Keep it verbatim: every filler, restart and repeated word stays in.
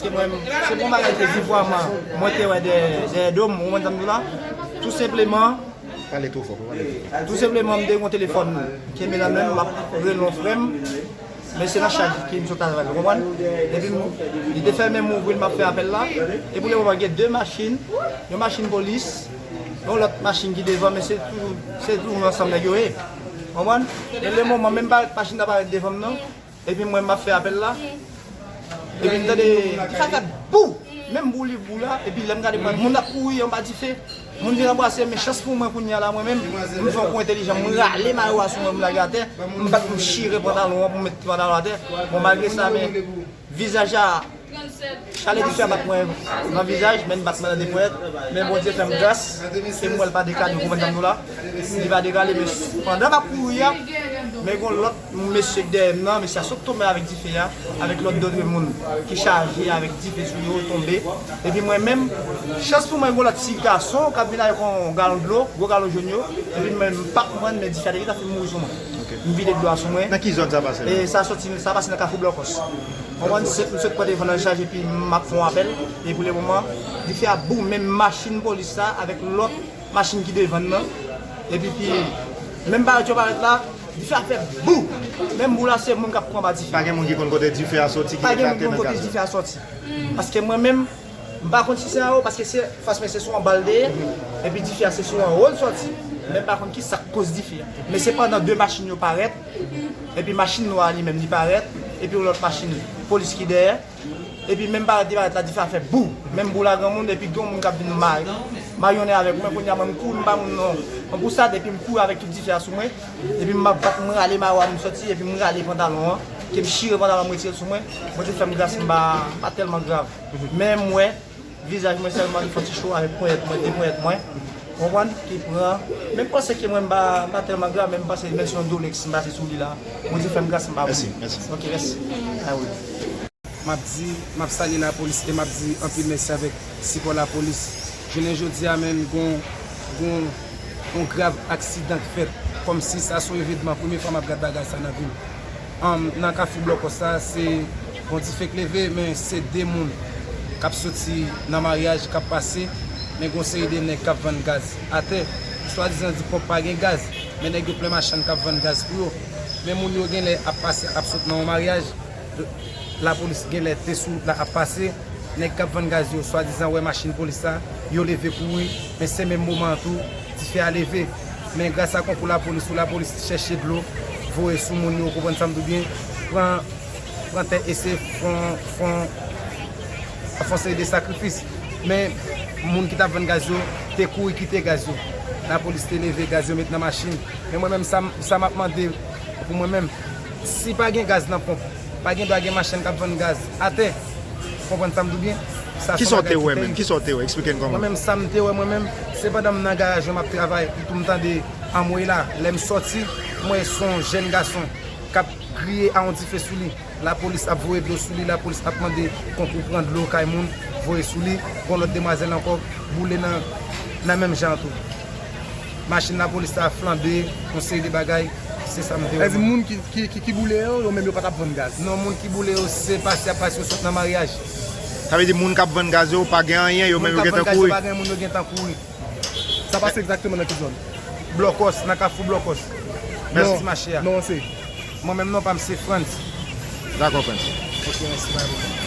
Mwen, se bon bagay ke vivwaman mwen te wè dèyè do m, ou konprann sa m di w la? Tou senpleman, pale tou fò, pale tou fò. Tou senpleman, m te gen yon telefòn kenbe nan men m, m ap rele yon frè m, men se nan chaj ki m sot al wè l, ou konprann? Epi m, li te fèmen m ouvri l, m ap fè apèl la. E pou le moman, gen de machin, yon machin polis, yon lòt machin ki devan, men se tou, se tou ansanm nèg yo ye. Ou konprann? E le moman, menm pa, machin nan parèt devan m nan, epi mwen, m ap fè apèl la. Epi m tande dife ap fè bou! Menm bou li bou la, epi lè m gade pwent, moun ap kouri anba dife. Moun vin anbrase, men chans pou mwen kounye a la, mwen menm, m fè yon kou entèlijan, m rale mayo a sou mwen, m lage atè, m bat, m chire pantalon an pou m met pantalon atè. Bon, malgre sa, men vizaj a, chalè dife a bat mwen nan vizaj, men m bat mwen nan de pwent. Men Bondye fè m gras, e m wè l pa dekale, ou konprann sa m di w la? Li pa dekale, men pandan m ap kouri a, men gon lòt mesye k dèyè m nan, mesye a sot tonbe avèk dife a, avèk lòt de moun ki chaje avèk dife sou yo tonbe. Epi mwen menm, chans pou mwen, gon lòt ti gason k ap vin avèk yon galon dlo, gwo galon jòn yo, epi mwen, m pa konprann, men dife a te gentan fin mouri sou mwen. M vide dlo a sou mwen. Nan ki zòn sa pase la? E sa soti, sa pase nan Kafou Blòkòs. Konprann, se, m sot pran telefòn nan chaje, epi m ap fè yon apèl, e pou le moman, dife a bou, menm machin polis sa, avèk lòt machin ki devan l nan. Epi, pi, menm parèt yo parèt la, dife a fè bou! Menm bou la, se moun k ap pran anba dife. Pa gen moun ki konn kote dife a soti, ki eklate nan gaz la. Pa gen moun ki konn kote dife a soti. Paske mwen menm, m pa konn si se anwo, paske se fas mwen se sou anba l te ye, epi dife a se sou anwo l soti. Men m pa konn ki sa k koz dife a. Men se pandan de machin yo parèt, epi machin nwa a li menm li parèt, epi yon lòt machin polis ki dèyè. Epi menm parèt li parèt la, dife a fè bou! Menm bou la granmoun, epi gen yon moun k ap vin ma-, mayonnen avèk mwen, kounye a mwen m kouri, m ba moun nan yon pousad, epi m kouri avèk tout dife a sou mwen, epi m ap bat, m rale mayo a, m sòti, epi m rale pantalon an, ke m chire pantalon an, m retire l sou mwen, Bondye fè m gras, m pa, m pa tèlman grav. Men m wè, vizaj mwen sèlman li fè yon ti cho avèk ponyèt mwen, de ponyèt mwen, konprann, ki pran, men m panse ke mwen m pa, m pa tèlman grav, men m panse, menm si yon Dolex m pase sou li la, Bondye fè m gras, m pa mouri. Mèsi, mèsi. Ok, mèsi. Ah wi. M ap di, m ap salye lapolis e m ap di anpil mèsi avèk sipò lapolis. Jounen jodi a menm, gon, gon, gon grav aksidan k fèt. Kòmsi sa se yon evènman, premye fwa m ap gad bagay sa nan vi m. Ann, nan Kafou Blòkòs sa, se gon dife k leve, men se de moun k ap soti nan maryaj k ap pase, men gon seri de nèg k ap vann gaz atè. Swadizan di pòp pa gen gaz, men nèg yo plen machann k ap vann gaz pou yo. Men moun yo genlè ap pase, ap sot nan yon maryaj. Lapolis genlè te sou wout la ap pase, nèg k ap vann gaz yo swadizan wè machin polis la, yo leve kouri, men se menm moman an tou, dife a leve. Men gras a konkou lapolis, ou lapolis chèche dlo, voye sou moun yo, ou konprann sa m di w byen, pran, pran tè eseye fè yon, fè yon, fè yon seri de sakrifis. Men moun ki t ap vann gaz yo te kouri kite gaz yo. Lapolis te leve, gaz yo met nan machin. Men mwen menm, sa m, sa m ap mande pou mwen menm, si pa gen gaz nan ponp, pa gen dwa gen machann k ap vann gaz atè. Ou konprann sa m di w byen? Sa se yon bagay ki tèrib. Kisa w te wè menm? Kisa w te wè? Eksplike n kòman. Mwen menm, sa m te wè mwen menm, se pandan m nan garaj mwen m ap travay, epi tou m tande anmwey la. Lè m sòti, m wè se yon jèn gason k ap griye a yon dife sou li. Lapolis ap voye dlo sou li, lapolis ap mande konkou pran dlo kay moun, voye sou li. Gon lòt demwazèl ankò boule nan, nan menm jan an tou. Machin lapolis la flanbe, yon seri de bagay, se sa m te wè. Sa vle di moun ki, ki, ki, ki boule yo, yo menm yo pa t ap vann gaz? Non, moun ki boule yo, se pase y ap pase, yo sot nan maryaj. Sa vle di moun k ap vann gaz yo pa gen anyen, yo menm yo gentan kouri? Moun k ap vann gaz yo pa gen anyen, moun yo gentan kouri. Sa pase egzakteman nan ki zòn? Blòkòs, nan Kafou Blòkòs. Nan ti mache a. Non, non, se. Mwen menm non pa m se Frantz. Dakò, Frantz. Ok, mèsi, bay.